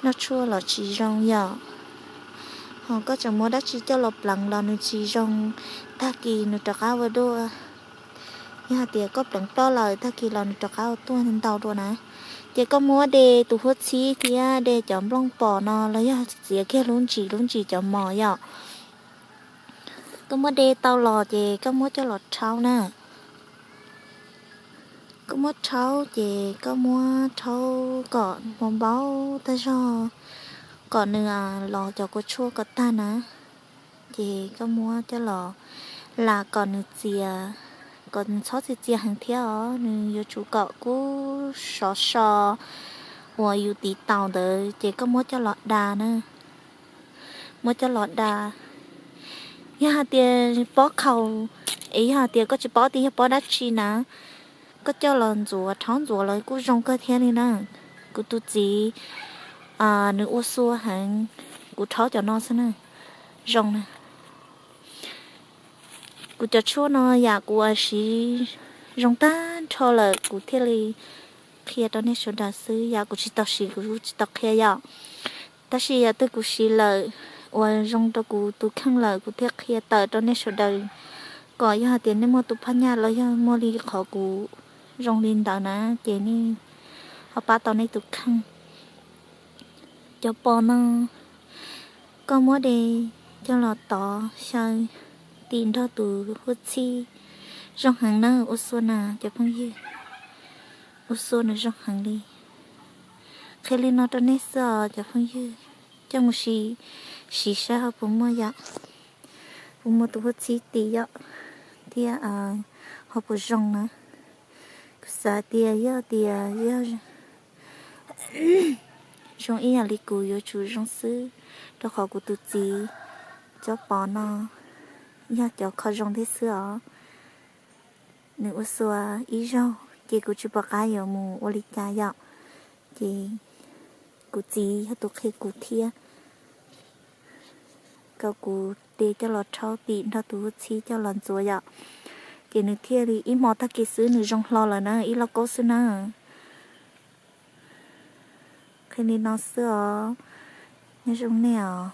Noj tshuaj los tsis zoo yom, ho koj tseem muab dab tsi coj los pleev los nws tsis zoo, tag kis nws rov qab ua dua. Yog hais tias koj pleev ploj lawm tag kis los nws rov qab ua tuaj ntau dua na. Ces koj muab de tus huab txhib thiab de cov nplooj pos no los yog txiav kiag lub ntsis lub ntsis cov mos yom. Koj muab de tau los ces koj muab coj los rhaub na. Koj muab rhaub ces koj muab rhaub kom npau npau tag zog, kom nws los cov kua tshuaj kom tag na. Ces koj muab coj los lam kom nws txias, kom nws txhob txias txias heev thiab os, nws yuav tsum kom kub sov so uas yus tiv taus ntawd ces koj muab coj los da na. Muab coj los da. Yog hais tias pob khaus, es yog hais tias koj tsis paub tias yog pob dab tsi na, koj coj los ntxuav rhaub ntxuav los kuj zoo kawg thiab li na. Kuv tus txiv nws ua xua heev, kuv rhaub cov no xwb na, zoo na. Kuv cov tshuaj no yam kuv siv zoo tag nrho lawm kuv thiaj li qhia rau nej sawv daws xwb, yam kuv tsis tau siv kuv tsis tau qhia yom. Tab sis yam twg kuv siv lawm uas zoo rau kuv tus kheej lawm kuv thiaj qhia tawm rau nej sawv daws, kom yog hais tias nej muaj tus phaj nyaj los yog muaj li qhov kuv zoo li ntawd na, ces nej ho pab tau nej tus kheej. Cov pos no koj muab de coj los tov xyaw tim nrog tus huab txhib, zoo heev na, ua xua na cov phooj ywg. Ua xua nws zoo heev li. Qhia li no rau nej xwb os cov phooj ywg, coj mus siv, siv saib ho puas muaj yom, puas muaj tus huab txhib tim yom, thiab ho puas zoo na. Kuv xav tias yog tias yog zoo ib yam li kuv yuav tsum zoo xwb, rau qhov kuv tus txiv cov pos no yog cov kho zoo thiab xwb os. Nws ua xua ib zaug ces kuv tsis pom qab yuav mus ua li cas yom, ces kuv txiv yog tus qhia kuv thiab, kom kuv de coj los rhaub tim nrog tus huab txhib coj los ntxuav yom, ces nws thiaj li ib hmo tag kis xwb nws zoo hlo lawm na, ib lauj kaub xwb na. Qhia li no xwb os, nyob zoo nej os.